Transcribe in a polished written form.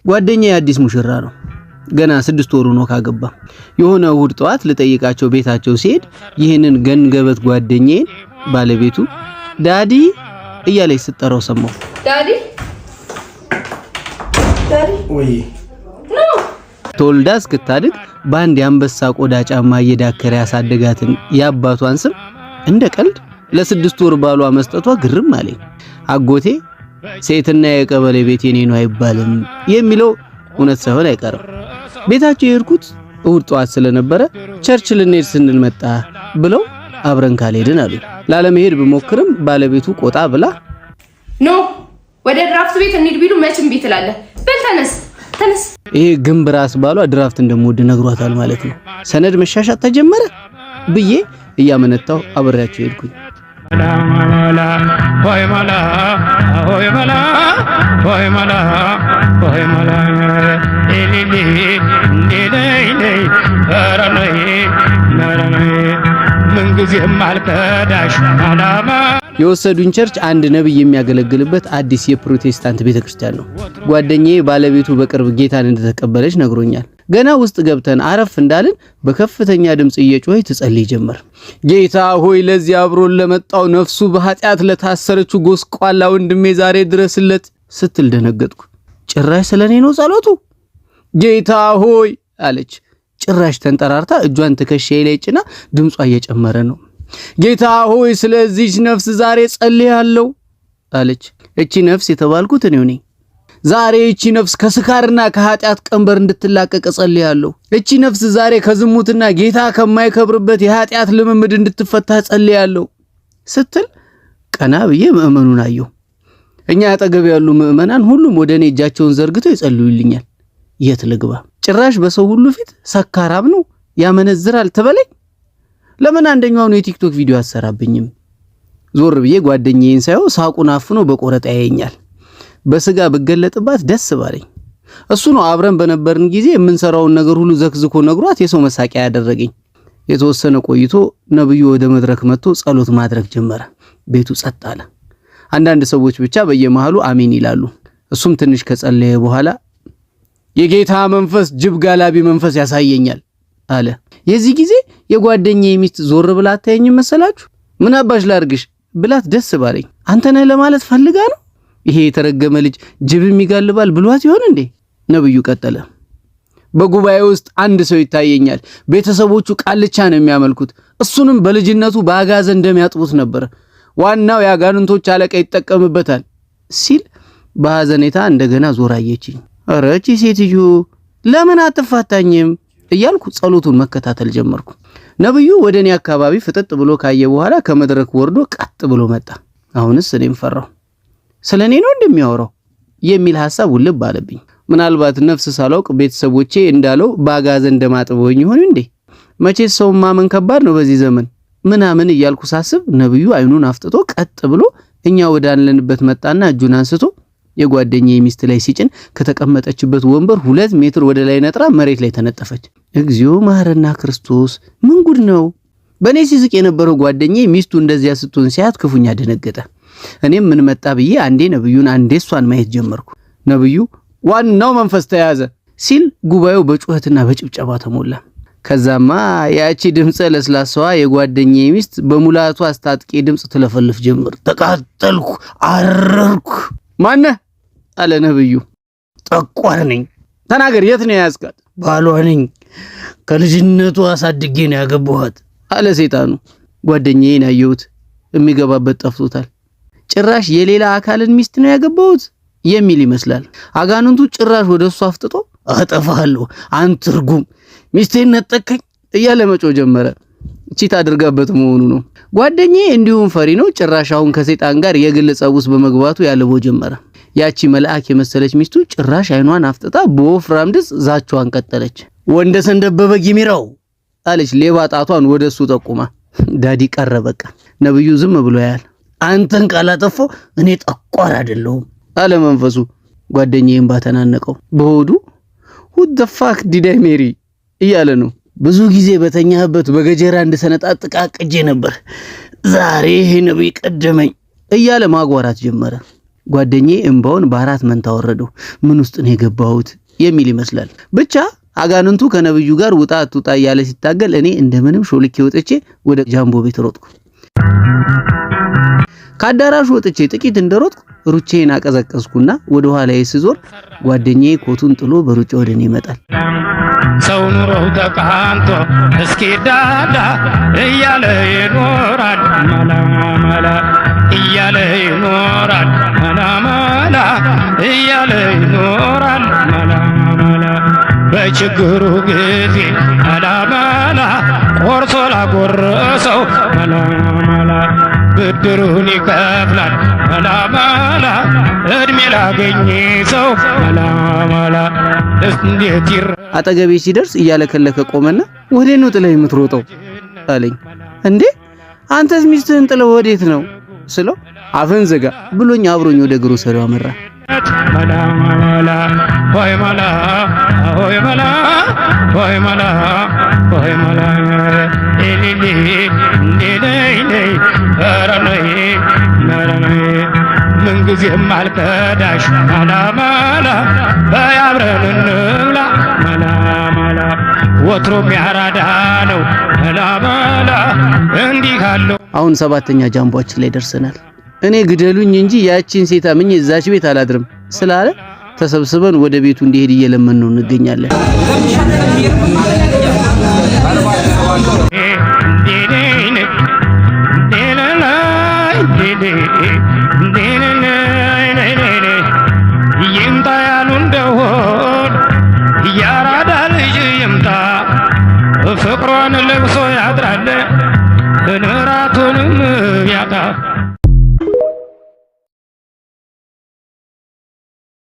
ጓደኛዬ አዲስ ሙሽራ ነው። ገና 6 ወሩ ነው ካገባ። የሆነ እሁድ ጠዋት ልጠይቃቸው ቤታቸው ሲሄድ ይህንን ገንገበት ጓደኛዬን ባለቤቱ "Daddy" እያለች ስትጠራው ሰማሁ። Daddy, daddy. ወይ። No. ተወልዳ እስክታድግ በአንድ የአንበሳ ቆዳ ጫማ እየዳከረ ያሳደጋትን የአባቷን ስም እንደ ቀልድ ለ6 ወር ባሏ መስጠቷ ግርም አለኝ። አጎቴ "ሴትና የቀበሌ ቤት የኔ ነው አይባልም" የሚለው እውነት ሳይሆን አይቀርም። ቤታቸው የሄድኩት እሁድ ጠዋት ስለነበረ church ልንሄድ ስንል መጣ ብለው አብረን ካልሄድን አሉ። ላለመሄድ ብሞክርም ባለቤቱ ቆጣ ብላ No፣ ወደ ድራፍት ቤት እንሂድ ቢሉ መች እምቢ ትላለህ? በል ተነስ፣ ተነስ። ይሄ ግንብ ራስ ባሏ ድራፍት እንደምወድ ነግሯታል ማለት ነው። ሰነድ መሻሻጥ ተጀመረ ብዬ እያመነታው አብሬያቸው ሄድኩኝ። ሆይ መላ፣ ሆይ መላ፣ ሆይ መላ፣ ሆይ መላ፣ ኤሊሊ እንዴለይ፣ ኧረ ነይ፣ ኧረ ነይ፣ ምንጊዜም አልከዳሽ አላማ። የወሰዱኝ church አንድ ነብይ የሚያገለግልበት አዲስ የፕሮቴስታንት ቤተክርስቲያን ነው። ጓደኛዬ ባለቤቱ በቅርብ ጌታን እንደተቀበለች ነግሮኛል። ገና ውስጥ ገብተን አረፍ እንዳልን በከፍተኛ ድምፅ እየጮኸች ትጸልይ ጀመር። "ጌታ ሆይ፣ ለዚህ አብሮን ለመጣው፣ ነፍሱ በኃጢአት ለታሰረችው ጎስቋላ ወንድሜ ዛሬ ድረስለት" ስትል ደነገጥኩ። ጭራሽ ስለኔ ነው ጸሎቱ። "ጌታ ሆይ" አለች። ጭራሽ ተንጠራርታ እጇን ትከሻዬ ላይ ጭና ድምጿ እየጨመረ ነው። "ጌታ ሆይ፣ ስለዚህች ነፍስ ዛሬ ጸልያለሁ" አለች። እቺ ነፍስ የተባልኩት እኔው ነኝ። "ዛሬ እቺ ነፍስ ከስካርና ከኃጢአት ቀንበር እንድትላቀቅ ጸልያለሁ። እቺ ነፍስ ዛሬ ከዝሙትና ጌታ ከማይከብርበት የኃጢአት ልምምድ እንድትፈታ ጸልያለሁ" ስትል ቀና ብዬ ምእመኑን አየሁ። እኛ አጠገብ ያሉ ምእመናን ሁሉም ወደ እኔ እጃቸውን ዘርግተው ይጸልዩልኛል። የት ልግባ? ጭራሽ በሰው ሁሉ ፊት ሰካራም ነው፣ ያመነዝራል ትበለኝ። ለምን አንደኛውን የቲክቶክ ቪዲዮ አሰራብኝም? ዞር ብዬ ጓደኛዬን ሳየው ሳቁን አፍኖ በቆረጣ ያየኛል። በስጋ ብገለጥባት ደስ ባለኝ። እሱ ነው አብረን በነበርን ጊዜ የምንሰራውን ነገር ሁሉ ዘክዝኮ ነግሯት የሰው መሳቂያ ያደረገኝ። የተወሰነ ቆይቶ ነብዩ ወደ መድረክ መጥቶ ጸሎት ማድረግ ጀመረ። ቤቱ ጸጥ አለ። አንዳንድ ሰዎች ብቻ በየመሃሉ አሜን ይላሉ። እሱም ትንሽ ከጸለየ በኋላ "የጌታ መንፈስ ጅብ ጋላቢ መንፈስ ያሳየኛል" አለ። የዚህ ጊዜ የጓደኛዬ ሚስት ዞር ብላ አታየኝም መሰላችሁ? "ምን አባሽ ላርግሽ" ብላት ደስ ባለኝ። አንተ ነህ ለማለት ፈልጋ ነው። ይሄ የተረገመ ልጅ ጅብም ይጋልባል ብሏት ይሆን እንዴ? ነብዩ ቀጠለ። "በጉባኤ ውስጥ አንድ ሰው ይታየኛል። ቤተሰቦቹ ቃልቻ ነው የሚያመልኩት። እሱንም በልጅነቱ በአጋዘን እንደሚያጥቡት ነበር። ዋናው የአጋንንቶች አለቃ ይጠቀምበታል" ሲል በሐዘኔታ እንደገና ዞር አየችኝ። ኧረ እቺ ሴትዮ ለምን አትፋታኝም እያልኩ ጸሎቱን መከታተል ጀመርኩ። ነብዩ ወደ እኔ አካባቢ ፍጥጥ ብሎ ካየ በኋላ ከመድረክ ወርዶ ቀጥ ብሎ መጣ። አሁንስ እኔም ፈራሁ። ስለ እኔ ነው እንደሚያወራው የሚል ሐሳብ ውልብ አለብኝ። ምናልባት ነፍስ ሳላውቅ ቤተሰቦቼ እንዳለው በአጋዘን እንደማጥበውኝ ይሆን እንዴ? መቼስ ሰው ማመን ከባድ ነው በዚህ ዘመን ምናምን እያልኩ ሳስብ ነብዩ አይኑን አፍጥጦ ቀጥ ብሎ እኛ ወዳለንበት መጣና እጁን አንስቶ የጓደኛዬ ሚስት ላይ ሲጭን ከተቀመጠችበት ወንበር 2 ሜትር ወደ ላይ ነጥራ መሬት ላይ ተነጠፈች። እግዚኦ መሐረነ ክርስቶስ! ምን ጉድ ነው? በእኔ ሲስቅ የነበረው ጓደኛዬ ሚስቱ እንደዚያ ስትሆን ሲያት ክፉኛ ደነገጠ። እኔም ምን መጣ ብዬ አንዴ ነብዩን አንዴ እሷን ማየት ጀመርኩ። ነብዩ "ዋናው መንፈስ ተያዘ" ሲል ጉባኤው በጩኸትና በጭብጨባ ተሞላ። ከዛማ ያቺ ድምፀ ለስላሳዋ የጓደኛዬ ሚስት በሙላቱ አስታጥቄ ድምፅ ትለፈልፍ ጀመር። "ተቃጠልኩ፣ አረርኩ።" "ማነህ?" አለ ነብዩ። "ጠቋር ነኝ።" "ተናገር፣ የት ነው የያዝካት?" "ባሏ ነኝ። ከልጅነቱ አሳድጌ ነው ያገባኋት" አለ ሰይጣኑ። ጓደኛዬን አየሁት፣ የሚገባበት ጠፍቶታል። ጭራሽ የሌላ አካልን ሚስት ነው ያገባሁት የሚል ይመስላል። አጋንንቱ ጭራሽ ወደ እሱ አፍጥጦ "አጠፋሃለሁ፣ አንተ ርጉም፣ ሚስቴን ነጠቅከኝ" እያለ መጮህ ጀመረ። Cheat አድርጋበት መሆኑ ነው። ጓደኛዬ እንዲሁም ፈሪ ነው። ጭራሽ አሁን ከሰይጣን ጋር የግል ጸብ ውስጥ በመግባቱ ያልበው ጀመረ። ያቺ መልአክ የመሰለች ሚስቱ ጭራሽ አይኗን አፍጥጣ በወፍራም ድምፅ ዛቻዋን ቀጠለች። "ወንደሰን ደበበ ጊሚራው" አለች ሌባ ጣቷን ወደ እሱ ጠቁማ። Daddy ቀረ በቃ። ነብዩ ዝም ብሎ ያያል። "አንተን ካላጠፋሁ እኔ ጠቋር አይደለሁም" አለ መንፈሱ። ጓደኛዬን ባተናነቀው በሆዱ "Who the fuck did I marry" እያለ ነው። "ብዙ ጊዜ በተኛህበት በገጀራ እንድሰነጣጥቅ አቅጄ ነበር። ዛሬ ይሄ ነብይ ቀደመኝ" እያለ ማጓራት ጀመረ። ጓደኛዬ እምባውን በአራት መንታ ወረደው። ምን ውስጥ ነው የገባሁት የሚል ይመስላል። ብቻ አጋንንቱ ከነብዩ ጋር ውጣ አትውጣ እያለ ሲታገል እኔ እንደምንም ሾልኬ ወጥቼ ወደ ጃምቦ ቤት ሮጥኩ። ከአዳራሹ ወጥቼ ጥቂት እንደሮጥኩ ሩጬን አቀዘቀዝኩና ወደ ኋላዬ ስዞር ጓደኛዬ ኮቱን ጥሎ በሩጫ ወደ እኔ ይመጣል። ሰው ኑሮው ተቃንቶ እስኪ ዳዳ እያለ ይኖራል መላ መላ እያለ ይኖራል መላ መላ እያለ ይኖራል መላ መላ በችግሩ ጊዜ መላ መላ ቆርሶ ላጎረሰው መላ መላ ብድሩን ይከፍላል መላ መላ እድሜ ላገኘ ሰው መላ መላ እንዴት ይረ አጠገቤ ሲደርስ እያለከለከ ቆመና ወዴት ነው ጥለህ የምትሮጠው አለኝ። እንዴ አንተስ ሚስትህን ጥለህ ወዴት ነው ስለው አፍህን ዝጋ ብሎኝ አብሮኝ ወደ ግሮሰሪው አመራ። መላ መላ ሆይ መላ ሆይ መላ ሆይ መላ ሆይ መላ ኤሊሊ እንዴለይለይ ኧረ ነይ ኧረ ነይ ምንጊዜም አልከዳሽ መላ መላ በይ አብረን እንብላ መላ መላ ወትሮም ያራዳ ነው መላ መላ እንዲህ ካለው አሁን ሰባተኛ ጃምቧችን ላይ ደርሰናል። እኔ ግደሉኝ እንጂ ያቺን ሴት አምኜ እዛች ቤት አላድርም ስላለ ተሰብስበን ወደ ቤቱ እንዲሄድ እየለመን ነው እንገኛለን።